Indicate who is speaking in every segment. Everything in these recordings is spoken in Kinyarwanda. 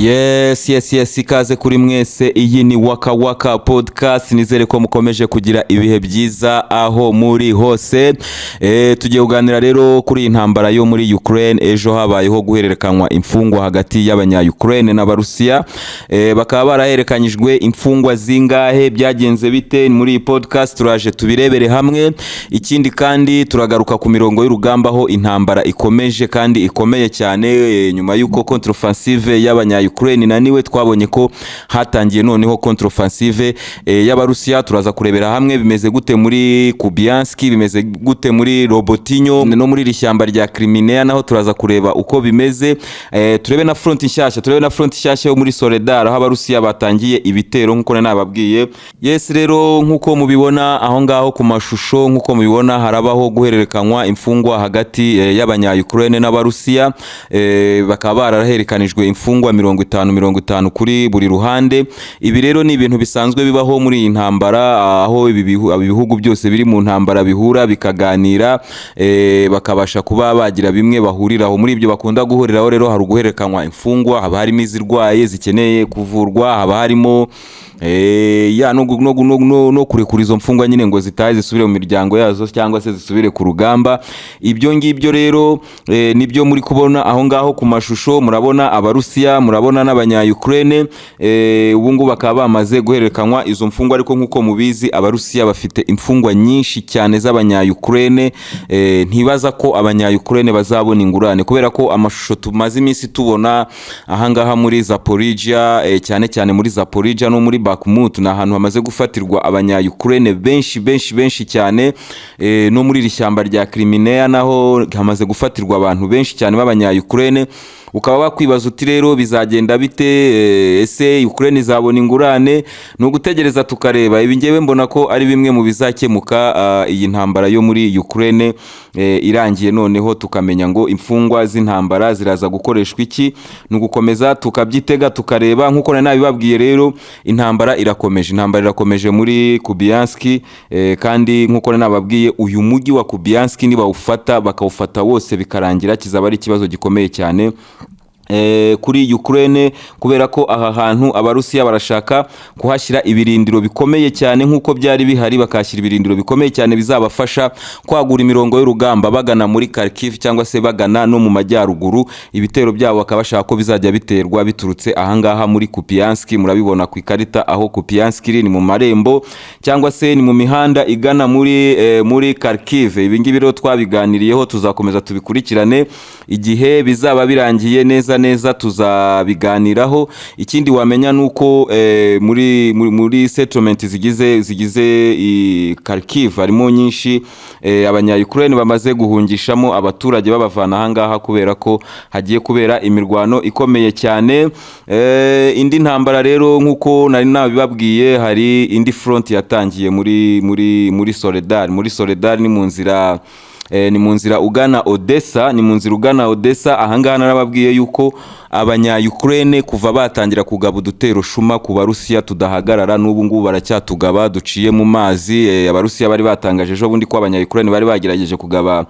Speaker 1: Yes, ikaze kuri mwese. Iyi ni Waka Waka Podcast. Nizere ko mukomeje kugira ibihe byiza aho muri hose. Tugiye kuganira rero kuri iyi ntambara yo muri Ukraine. Ejo habayeho guhererekanywa imfungwa hagati y'abanya Ukraine n'Abarusiya. Bakaba barahererekanyijwe imfungwa zingahe? Byagenze bite? Muri iyi podcast turaje tubirebere hamwe. Ikindi kandi, turagaruka ku mirongo y'urugamba aho intambara ikomeje kandi ikomeye cyane, nyuma y'uko contre-offensive y'abanya Ukraine inaniwe, twabonye ko hatangiye noneho contre-offensive y'Abarusiya. Turaza kurebera hamwe bimeze gute muri Kupiansk, bimeze gute muri Robotyne no muri iri shyamba rya Crimea, naho turaza kureba uko bimeze. Turebe na front nshyashya, turebe na front nshyashya yo muri Soledar, aho Abarusiya batangiye ibitero nkuko nari nababwiye. Yes, rero nkuko mubibona aho ngaho ku mashusho, nkuko mubibona, harabaho guhererekanywa imfungwa hagati y'abanya Ukraine n'Abarusiya. Bakaba baraherekanijwe imfungwa 50 50 kuri buri ruhande. Ibi rero ni ibintu bisanzwe bibaho muri iyi ntambara, aho ibi bihugu byose biri mu ntambara bihura bikaganira, bakabasha kuba bagira bimwe bahuriraho. Muri ibyo bakunda guhuriraho rero hari uguhererekanywa imfungwa, haba harimo izirwaye zikeneye kuvurwa, haba harimo ya no, gu- no, gu- no, no, no kurekura izo mfungwa nyine ngo zitahe, zisubire mu miryango yazo cyangwa se zisubire ku rugamba. Ibyo ngibyo rero nibyo muri kubona aho ngaho ku mashusho. Murabona Abarusiya, murabona n'abanya Ukraine. Ubu ngubu bakaba bamaze guhererekanywa izo mfungwa, ariko nk'uko mubizi, Abarusiya bafite imfungwa nyinshi cyane z'abanya Ukraine. Ntibaza ko abanya Ukraine bazabona ingurane, kubera ko amashusho tumaze iminsi tubona ahangaha muri Zaporizhia, cyane cyane muri Zaporizhia no muri Bakhmut, ni ahantu hamaze gufatirwa abanya Ukraine benshi benshi benshi cyane. No muri iri shyamba rya Crimea naho hamaze gufatirwa abantu benshi cyane b'abanya Ukraine. Ukaba wakwibaza uti: "Rero bizagenda bite? Ese Ukraine izabona ingurane?" Ni ugutegereza tukareba. Ibi ngewe mbona ko ari bimwe mu bizakemuka iyi ntambara yo muri Ukraine irangiye, noneho tukamenya ngo imfungwa z'intambara ziraza gukoreshwa iki. Ni ugukomeza tukabyitega, tukareba. Nk'uko nari nabibabwiye rero, intambara irakomeje, intambara irakomeje muri Kupiansk. Kandi nk'uko nari nababwiye, uyu mujyi wa Kupiansk nibawufata, bakawufata wose bikarangira, kizaba ari ikibazo gikomeye cyane kuri Ukraine, kubera ko aha hantu Abarusiya barashaka kuhashyira ibirindiro bikomeye cyane nk'uko byari bihari, bakahashyira ibirindiro bikomeye cyane bizabafasha kwagura imirongo y'urugamba bagana muri Kharkiv cyangwa se bagana no mu majyaruguru. Ibitero byabo bakaba bashaka ko bizajya biterwa biturutse ahangaha muri Kupiansk. Murabibona ku ikarita aho Kupiansk iri, ni mu marembo cyangwa se ni mu mihanda igana muri Kharkiv. Ibi ngibi rero twabiganiriyeho, tuzakomeza tubikurikirane. Igihe bizaba birangiye neza neza tuzabiganiraho. Ikindi wamenya ni uko muri settlement zigize i Kharkiv harimo nyinshi abanya Ukraine bamaze guhungishamo abaturage, babavana ahangaha kubera ko hagiye kubera imirwano ikomeye cyane. Indi ntambara rero, nk'uko nari nabibabwiye, hari indi front yatangiye muri Soledar. Muri Soledar ni mu nzira ugana Odessa, ni mu nzira ugana Odessa. Ahangaha narababwiye yuko abanya Ukraine kuva batangira kugaba udutero shuma ku Barusiya tudahagarara, n'ubu ngubu baracyatugaba duciye mu mazi. Abarusiya bari batangaje ejo bundi ko abanya Ukraine bari bagerageje kugaba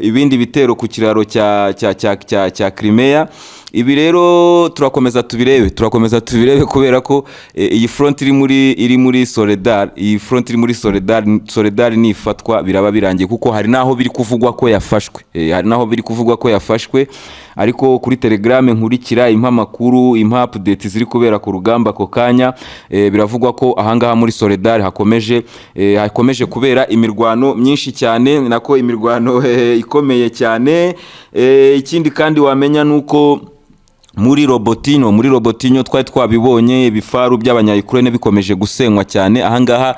Speaker 1: ibindi bitero ku kiraro cya Crimea. Ibi rero turakomeza tubirebe, turakomeza tubirebe, kubera ko iyi front iri muri Soledar, iyi front iri muri Soledar, Soledar nifatwa biraba birangiye, kuko hari naho biri kuvugwa ko yafashwe. Hari naho biri kuvugwa ko yafashwe, ariko kuri Telegram nkurikira impa amakuru, impa update ziri kubera ku rugamba ako kanya, biravugwa ko ahangaha muri Soledar hakomeje kubera imirwano myinshi cyane, nako imirwano ikomeye cyane. Ikindi kandi wamenya nuko muri Robotyne twari twabibonye, ibifaru by'abanya-Ukraine bikomeje gusenywa cyane ahangaha.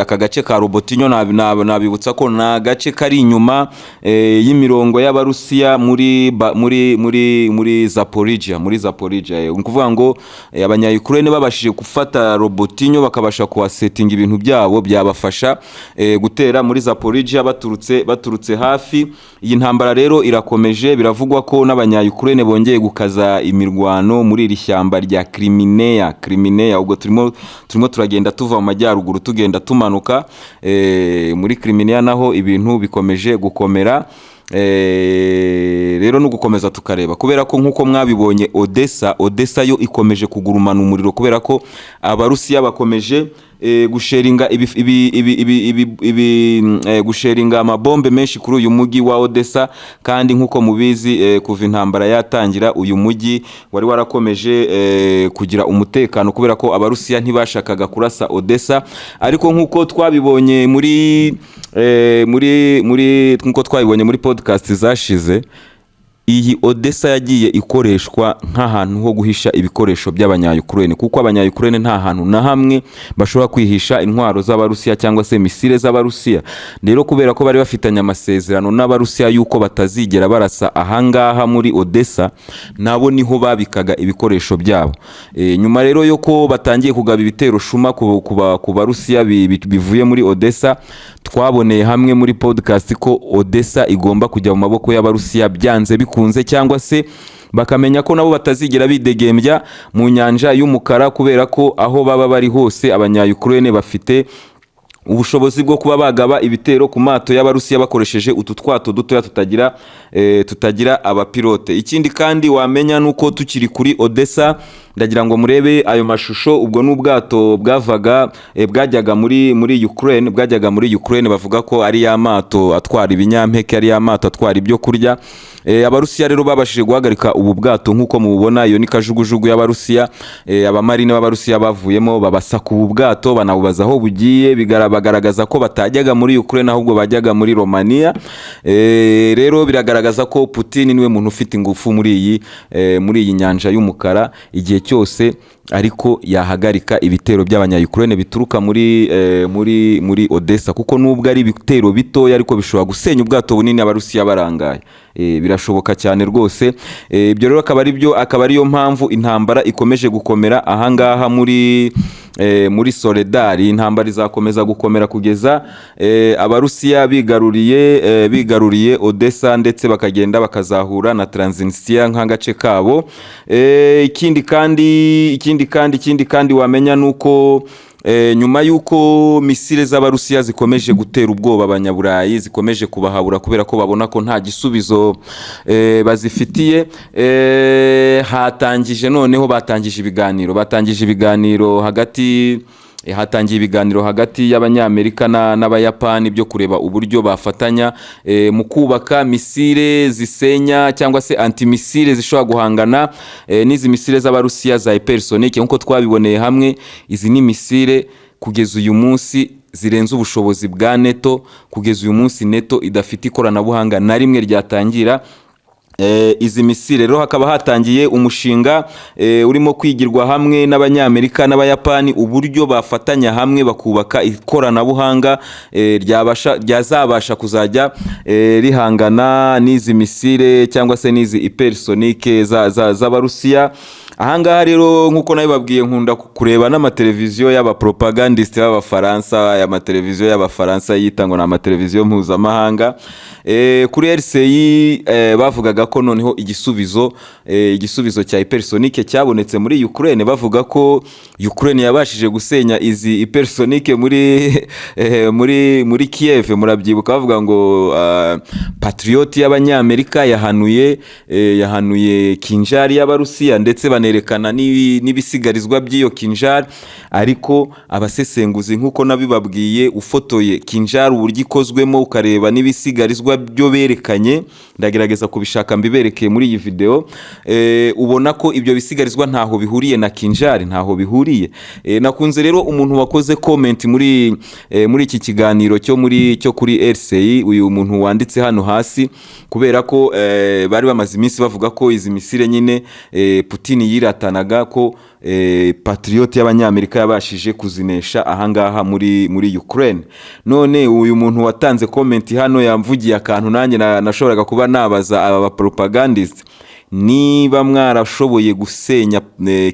Speaker 1: Aka gace ka Robotyne, nabibutsa ko ni agace kari inyuma y'imirongo y'Abarusiya muri ba- muri muri muri Zaporizhia, muri Zaporizhia. Ni ukuvuga ngo abanya-Ukraine babashije gufata Robotyne, bakabasha kuhasetinga ibintu byabo, byabafasha gutera muri Zaporizhia baturutse hafi. Iyi ntambara rero irakomeje. Biravugwa ko n'abanya-Ukraine bongeye gukaza imirwano muri iri shyamba rya Crimea. Crimea, ubwo turimo turagenda tuva mu majyaruguru, tugenda tumanuka muri Crimea, naho ibintu bikomeje gukomera. Rero no gukomeza tukareba, kubera ko nk'uko mwabibonye, Odessa yo ikomeje kugurumana umuriro, kubera ko Abarusiya bakomeje gushellinga ibi, ibi, ibi, ibi, ibi, ibi, gushellinga amabombe menshi kuri uyu mujyi wa Odessa. Kandi nk'uko mubizi, kuva intambara yatangira, uyu mujyi wari warakomeje kugira umutekano, kubera ko Abarusiya ntibashakaga kurasa Odessa. Ariko nk'uko twabibonye muri eh, muri muri nk'uko twabibonye muri podcast zashize, iyi Odessa yagiye ikoreshwa nk'ahantu ho guhisha ibikoresho by'Abanyayukurene, kuko Abanyayukurene nta hantu na hamwe bashobora kwihisha intwaro z'Abarusiya cyangwa se misile z'Abarusiya. Rero kubera ko bari bafitanye amasezerano n'Abarusiya yuko batazigera barasa ahangaha muri Odessa, nabo niho babikaga ibikoresho byabo. Nyuma rero yo ko batangiye kugaba ibitero shuma ku Barusiya bivuye muri Odessa, twaboneye hamwe muri podcast ko Odessa igomba kujya mu maboko y'Abarusiya byanze bikunze, cyangwa se bakamenya ko nabo batazigera bidegembya mu Nyanja y'Umukara, kubera ko aho baba bari hose Abanyayukurene bafite ubushobozi bwo kuba bagaba ibitero ku mato y'Abarusiya bakoresheje utu twato dutoya tutagira abapilote. Ikindi kandi wamenya nuko tukiri kuri Odessa, ndagira ngo murebe ayo mashusho. Ubwo ni ubwato bwavaga bwajyaga muri Ukraine, bwajyaga muri Ukraine. Bavuga ko ari ya mato atwara ibinyampeke, ari ya mato atwara ibyo kurya. Abarusiya rero babashije guhagarika ubu bwato nk'uko mububona. Iyo ni kajugujugu y'Abarusiya. Abamarine b'Abarusiya bavuyemo, babasaka ubu bwato, banabubaza aho bugiye, bagaragaza ko batajyaga muri Ukraine, ahubwo bajyaga muri Romania. Rero biragaragaza ko Putin niwe muntu ufite ingufu muri iyi Nyanja y'Umukara igihe cyose, ariko yahagarika ibitero by'Abanya-Ukraine bituruka muri Odessa, kuko nubwo ari ibitero bitoya, ariko bishobora gusenya ubwato bunini Abarusiya barangaye. Birashoboka cyane rwose. Ibyo rero akaba ari byo, akaba ariyo mpamvu intambara ikomeje gukomera ahangaha muri Soledar. Intambara izakomeza gukomera kugeza Abarusiya bigaruriye Odessa, ndetse bakagenda bakazahura na Transnistria nk'agace kabo. Ikindi kandi wamenya nuko nyuma y'uko misile z'Abarusiya zikomeje gutera ubwoba Abanyaburayi, zikomeje kubahabura kubera ko babona ko nta gisubizo bazifitiye, hatangije noneho batangije ibiganiro hagati hatangiye ibiganiro hagati y'Abanyamerika n'Abayapani byo kureba uburyo bafatanya mu kubaka misile zisenya cyangwa se antimissile zishobora guhangana n'izi misile z'Abarusiya za hypersonic. Nk'uko twabiboneye hamwe, izi ni misile kugeza uyu munsi zirenze ubushobozi bwa NATO. Kugeza uyu munsi NATO idafite ikoranabuhanga na rimwe ryatangira izi misile. Rero hakaba hatangiye umushinga urimo kwigirwa hamwe n'Abanyamerika n'Abayapani uburyo bafatanya hamwe bakubaka ikoranabuhanga ryazabasha kuzajya rihangana n'izi misile cyangwa se n'izi hypersonic z'Abarusiya. Ahangaha rero, nk'uko nabibabwiye, nkunda kureba n'amateleviziyo y'abapropagandiste b'Abafaransa, aya mateleviziyo y'Abafaransa yita ngo ni amateleviziyo mpuzamahanga. Kuri RCI bavugaga ko noneho igisubizo cya hypersonic cyabonetse muri Ukraine. Bavuga ko Ukraine yabashije gusenya izi hypersonic muri Kiev. Murabyibuka bavuga ngo Patriot y'Abanyamerika yahanuye Kinjal y'Abarusiya, ndetse banerekana n'ibisigarizwa by'iyo Kinjal. Ariko abasesenguzi, nk'uko nabibabwiye, ufotoye Kinjal uburyo ikozwemo, ukareba n'ibisigarizwa byo berekanye, ndagerageza kubishaka mbiberekeye muri iyi video, ubona ko ibyo bisigarizwa ntaho bihuriye na Kinjal, ntaho bihuriye. Nakunze rero umuntu wakoze comment muri iki kiganiro cyo kuri RCI, uyu muntu wanditse hano hasi, kubera ko bari bamaze iminsi bavuga ko izi misile nyine Putin yiratanaga ko Patriot y'Abanyamerika yabashije kuzinesha ahangaha muri Ukraine. None uyu muntu watanze comment hano yamvugiye akantu nanjye nashoboraga kuba nabaza aba propagandist: niba mwarashoboye gusenya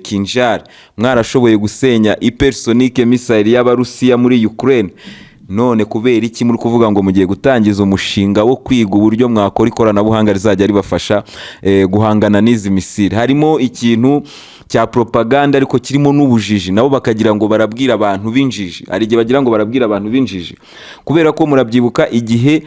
Speaker 1: Kinjal, mwarashoboye gusenya hypersonic missile y'Abarusiya muri Ukraine, None kubera iki muri kuvuga ngo mugiye gutangiza umushinga wo kwiga uburyo mwakora ikoranabuhanga rizajya ribafasha guhangana n'izi missile? Harimo ikintu cya propaganda, ariko kirimo n'ubujiji. Nabo bakagira ngo barabwira abantu b'injiji. Hari igihe bagira ngo barabwira abantu b'injiji, kubera ko murabyibuka igihe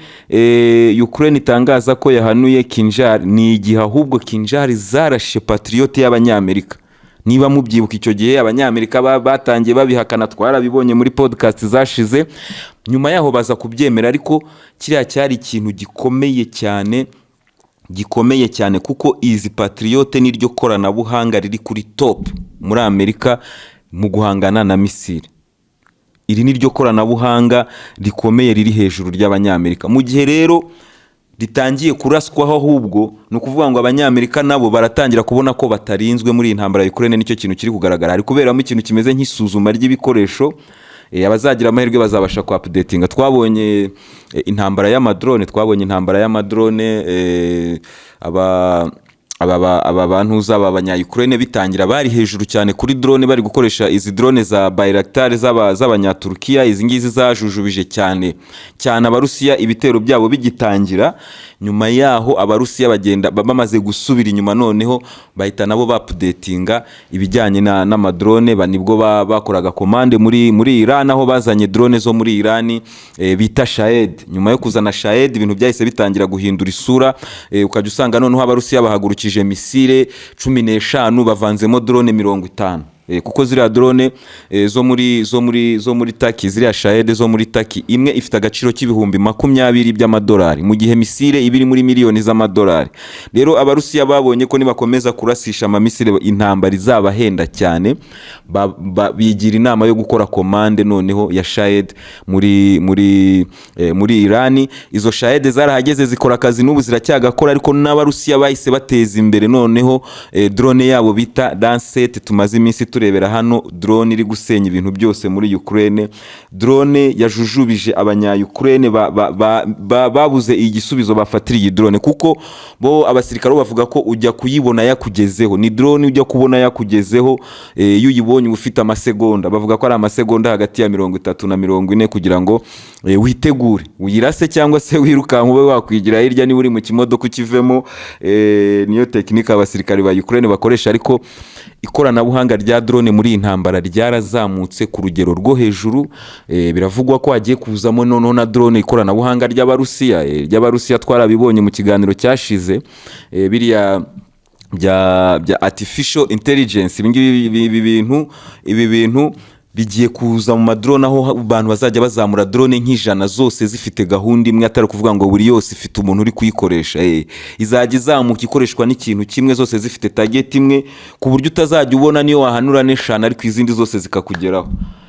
Speaker 1: Ukraine itangaza ko yahanuye Kinjal, ni igihe ahubwo Kinjal zarashe Patriot y'Abanyamerika. Niba mubyibuka, icyo gihe Abanyamerika batangiye babihakana, twarabibonye muri podcast zashize. Nyuma yaho baza kubyemera, ariko kiriya cyari ikintu gikomeye cyane, gikomeye cyane, kuko izi Patriot niryo koranabuhanga riri kuri top muri Amerika mu guhangana na missile. Iri ni ryo koranabuhanga rikomeye riri hejuru ry'Abanyamerika. Mu gihe rero ritangiye kuraswaho, ahubwo ni ukuvuga ngo Abanyamerika nabo baratangira kubona ko batarinzwe muri iyi ntambara ya Ukraine. Nicyo kintu kiri kugaragara. Hari kuberamo ikintu kimeze nk'isuzuma ry'ibikoresho. Abazagira amahirwe bazabasha ku updatinga. Twabonye intambara y'amadrone, twabonye intambara y'amadrone, aba bantuza, aba banya-Ukraine bitangira bari hejuru cyane kuri drone, bari gukoresha izi drone za Bayraktar z'Abanyaturukiya. Izi ngizi zajujubije cyane cyane Abarusiya ibitero byabo bigitangira. Nyuma yaho Abarusiya bagenda bamaze gusubira inyuma, noneho bahita nabo baupdatinga ibijyanye n'amadrone. Nibwo bakoraga commande muri Iran, aho bazanye drone zo muri Iran bita Shahed. Nyuma yo kuzana Shahed, ibintu byahise bitangira guhindura isura, ukajya usanga noneho Abarusiya bahagurukije missile 15 bavanzemo drone 50. Kuko ziriya drone zo muri Turkey, ziriya Shahed zo muri Turkey, imwe ifite agaciro k'20,000 by'amadolari, mu gihe missile iba iri muri miliyoni z'amadolari. Rero Abarusiya babonye ko nibakomeza kurasisha amamissile intambara izabahenda cyane, bigira inama yo gukora commande noneho ya Shahed muri Irani. Izo Shahed zarahageze, zikora akazi, n'ubu ziracyagakora. Ariko n'Abarusiya bahise bateza imbere noneho drone yabo bita Lancet tumaze iminsi turebera hano, drone iri gusenya ibintu byose muri Ukraine, drone yajujubije abanya Ukraine babuze igisubizo bafatira iyi drone, kuko bo abasirikare bo bavuga ko ujya kuyibona yakugezeho. Ni drone ujya kubona yakugezeho. Iyo uyibonye uba ufite amasegonda, bavuga ko ari amasegonda hagati ya 30 na 40 kugira ngo witegure uyirase cyangwa se wirukanka ube wakwigira hirya, niba uri mu kimodoka ukivemo. Niyo tekinike abasirikare ba Ukraine bakoresha. Ariko ikoranabuhanga rya drone muri iyi ntambara ryarazamutse ku rugero rwo hejuru. Biravugwa ko hagiye kuzamo noneho na drone ikoranabuhanga ry'Abarusiya. Ry'Abarusiya twarabibonye mu kiganiro cyashize, biriya bya artificial intelligence. Ibi ngibi, ibi bintu bigiye kuza mu madrone, aho abantu bazajya bazamura drone nk'100 zose zifite gahunda imwe, atari ukuvuga ngo buri yose ifite umuntu uri kuyikoresha. Izajya izamuka ikoreshwa n'ikintu kimwe, zose zifite target imwe, ku buryo utazajya ubona niyo wahanura n'eshanu ariko izindi zose zikakugeraho.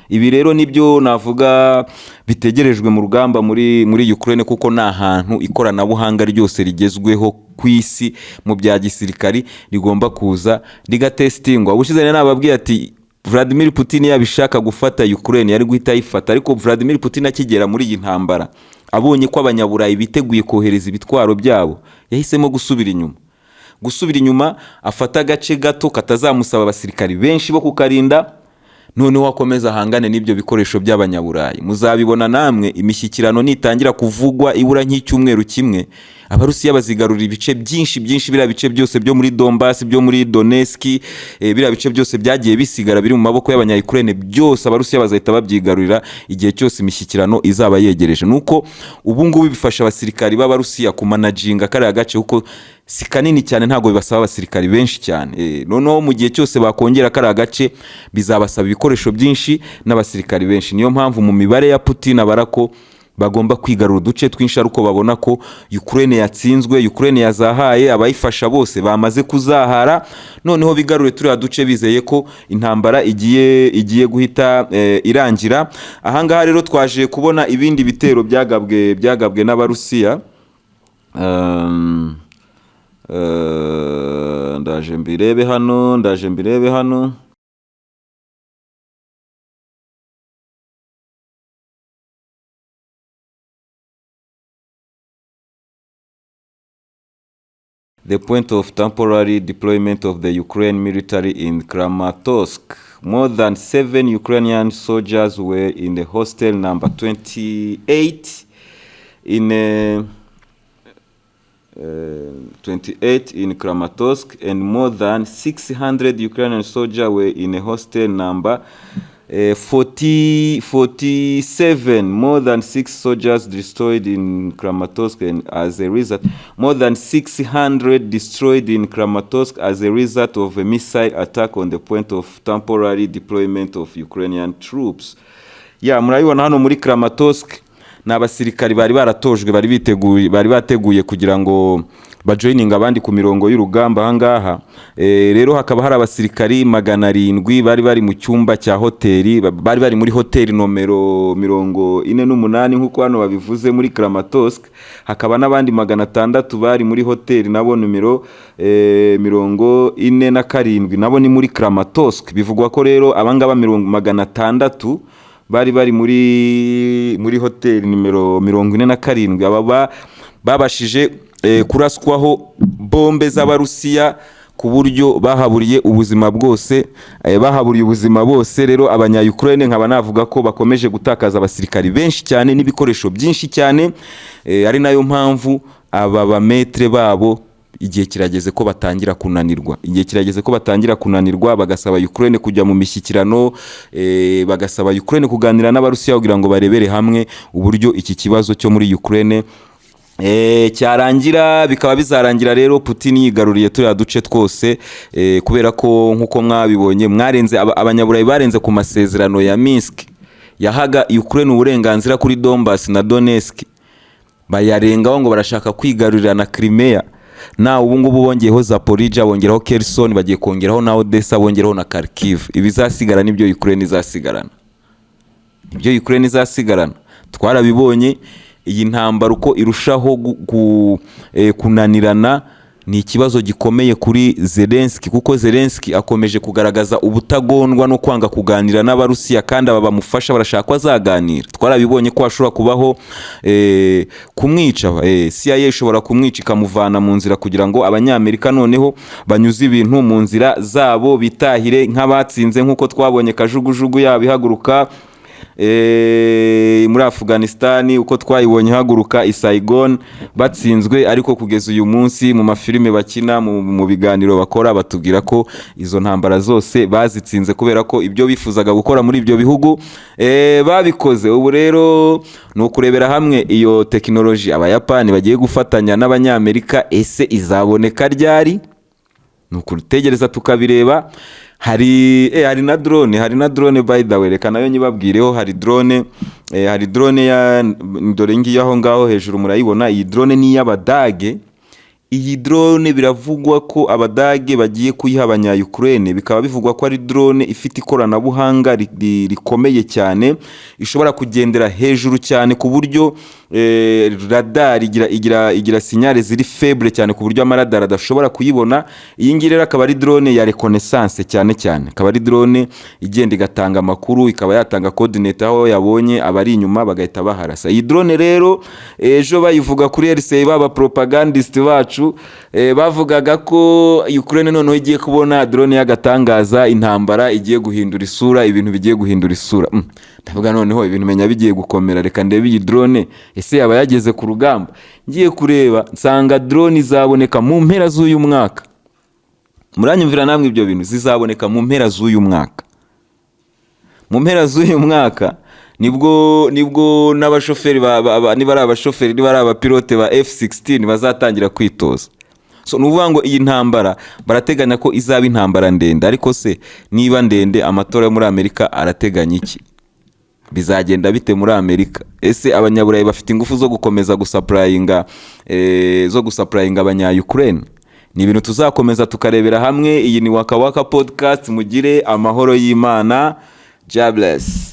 Speaker 1: Ibi rero nibyo navuga bitegerejwe mu rugamba muri Ukraine, kuko ni ahantu ikoranabuhanga ryose rigezweho ku isi mu bya gisirikari rigomba kuza rigatestingwa. Ubushize nari nababwiye ati Vladimir Putin yabishaka gufata Ukraine yari guhita ayifata, ariko Vladimir Putin akigera muri iyi ntambara abonye ko Abanyaburayi biteguye kohereza ibitwaro byabo, yahisemo gusubira inyuma, afata agace gato katazamusaba abasirikari benshi bo kukarinda, noneho akomeza ahangane n'ibyo bikoresho by'Abanyaburayi. Muzabibona namwe, imishyikirano nitangira kuvugwa ibura nk'icyumweru kimwe, Abarusiya bazigarurira ibice byinshi byinshi, biriya bice byose byo muri Donbass, byo muri Donetsk, biriya bice byose byagiye bisigara biri mu maboko y'Abanya-Ukraine, byose Abarusiya bazahita babyigarurira igihe cyose imishyikirano izaba yegereje. Nuko ubu ngubu bifasha abasirikari b'Abarusiya kumanaginga kariya gace, kuko si kanini cyane, ntabwo bibasaba abasirikari benshi cyane. Noneho mu gihe cyose bakongera kariya gace bizabasaba ibikoresho byinshi n'abasirikari benshi. Niyo mpamvu mu mibare ya Putin abara ko bagomba kwigarura uduce twinshi ariko babona ko Ukraine yatsinzwe, Ukraine yazahaye, abayifasha bose bamaze kuzahara, noneho bigarure turiya duce bizeye ko intambara igiye guhita irangira. Ahangaha rero twaje kubona ibindi bitero byagabwe n'Abarusiya. Ndaje mbirebe hano, ndaje mbirebe hano. The point of temporary deployment of the Ukraine military in Kramatorsk. More than seven Ukrainian soldiers were in the hostel number 28 in 28 in Kramatorsk, and more than 600 Ukrainian soldiers were in a hostel number 40, 47. More than six soldiers destroyed in Kramatorsk, and as a result, more than 600 destroyed in Kramatorsk as a result of a missile attack on the point of temporary deployment of Ukrainian troops. Ya, murabibona hano muri Kramatorsk ni abasirikari bari baratojwe, bari biteguye, bari bateguye kugira ngo bajoininge abandi ku mirongo y'urugamba ahangaha. Rero hakaba hari abasirikari 700 bari bari mu cyumba cya hoteli, bari bari muri hoteli nomero 48 nk'uko hano babivuze muri Kramatorsk. Hakaba n'abandi 600 bari muri hoteli nabo nomero 47, nabo ni muri Kramatorsk. Bivugwa ko rero abangaba 600 bari bari muri hoteli nimero 47, aba babashije kuraswaho bombe z'Abarusiya ku buryo bahaburiye ubuzima bwose, bahaburiye ubuzima bose. Rero Abanya-Ukraine nkaba navuga ko bakomeje gutakaza abasirikari benshi cyane n'ibikoresho byinshi cyane, ari nayo mpamvu aba bamaître babo igihe kirageze ko batangira kunanirwa, igihe kirageze ko batangira kunanirwa, bagasaba Ukraine kujya mu mishyikirano, bagasaba Ukraine kuganira n'Abarusiya kugira ngo barebere hamwe uburyo iki kibazo cyo muri Ukraine cyarangira. Bikaba bizarangira rero Putin yigaruriye turiya duce twose, kubera ko nk'uko mwabibonye mwarenze Abanyaburayi barenze ku masezerano ya Minsk yahaga Ukraine uburenganzira kuri Donbass na Donetsk, bayarengaho ngo barashaka kwigarurira na Crimea. Na ubu ngubu bongeyeho Zaporizhia, bongeraho Kherson, bagiye kongeraho na Odessa, bongeraho na Kharkiv. Ibizasigara nibyo Ukraine izasigarana, ibyo Ukraine izasigarana. Twarabibonye, iyi ntambara uko irushaho kunanirana ni ikibazo gikomeye kuri Zelensky, kuko Zelensky akomeje kugaragaza ubutagondwa no kwanga kuganira n'Abarusiya, kandi aba bamufasha barashaka ko azaganira. Twarabibonye ko hashobora kubaho kumwica, CIA ishobora kumwica ikamuvana mu nzira kugira ngo Abanyamerika noneho banyuze ibintu mu nzira zabo, bitahire nk'abatsinze, nk'uko twabonye kajugujugu yabo ihaguruka muri Afghanistan, uko twayibonye ihaguruka i Saigon batsinzwe. Ariko kugeza uyu munsi mu mafilime bakina, mu biganiro bakora, batubwira ko izo ntambara zose bazitsinze kubera ko ibyo bifuzaga gukora muri ibyo bihugu babikoze. Ubu rero ni ukurebera hamwe iyo tekinoloji Abayapani bagiye gufatanya n'Abanyamerika, ese izaboneka ryari? Ni ukutegereza tukabireba. Hari na drone, hari na drone by the way, reka nayo nyibabwireho. Hari drone ya, dore ngiyo aho ngaho hejuru murayibona. Iyi drone ni iy'Abadage. Iyi drone biravugwa ko Abadage bagiye kuyiha Abanya-Ukraine, bikaba bivugwa ko ari drone ifite ikoranabuhanga rikomeye cyane, ishobora kugendera hejuru cyane ku buryo radar igira signal ziri faible cyane, ku buryo amaradar adashobora kuyibona. Iyi ngiyi rero akaba ari drone ya reconnaissance cyane cyane, akaba ari drone igenda igatanga amakuru, ikaba yatanga coordinate aho yabonye abari inyuma, bagahita baharasa. Iyi drone rero ejo bayivuga kuri RCA, baba propagandist bacu bavugaga ko Ukraine noneho igiye kubona drone y'agatangaza, intambara igiye guhindura isura, ibintu bigiye guhindura isura. Ndavuga noneho ibintu menya bigiye gukomera, reka ndebe iyi drone ese yaba yageze ku rugamba. Ngiye kureba nsanga drone izaboneka mu mpera z'uyu mwaka. Muranyumvira namwe ibyo bintu? Zizaboneka mu mpera z'uyu mwaka. Mu mpera z'uyu mwaka nibwo n'abashoferi niba ari abashoferi, niba ari abapilote ba F16 bazatangira kwitoza. So ni ukuvuga ngo iyi ntambara barateganya ko izaba intambara ndende. Ariko se niba ndende, amatora yo muri Amerika arateganya iki? Bizagenda bite muri Amerika? Ese Abanyaburayi bafite ingufu zo gukomeza gusupplyinga, zo gusupplyinga Abanya-Ukraine? Ni ibintu tuzakomeza tukarebera hamwe. Iyi ni Waka Waka Podcast. Mugire amahoro y'Imana. Jah bless.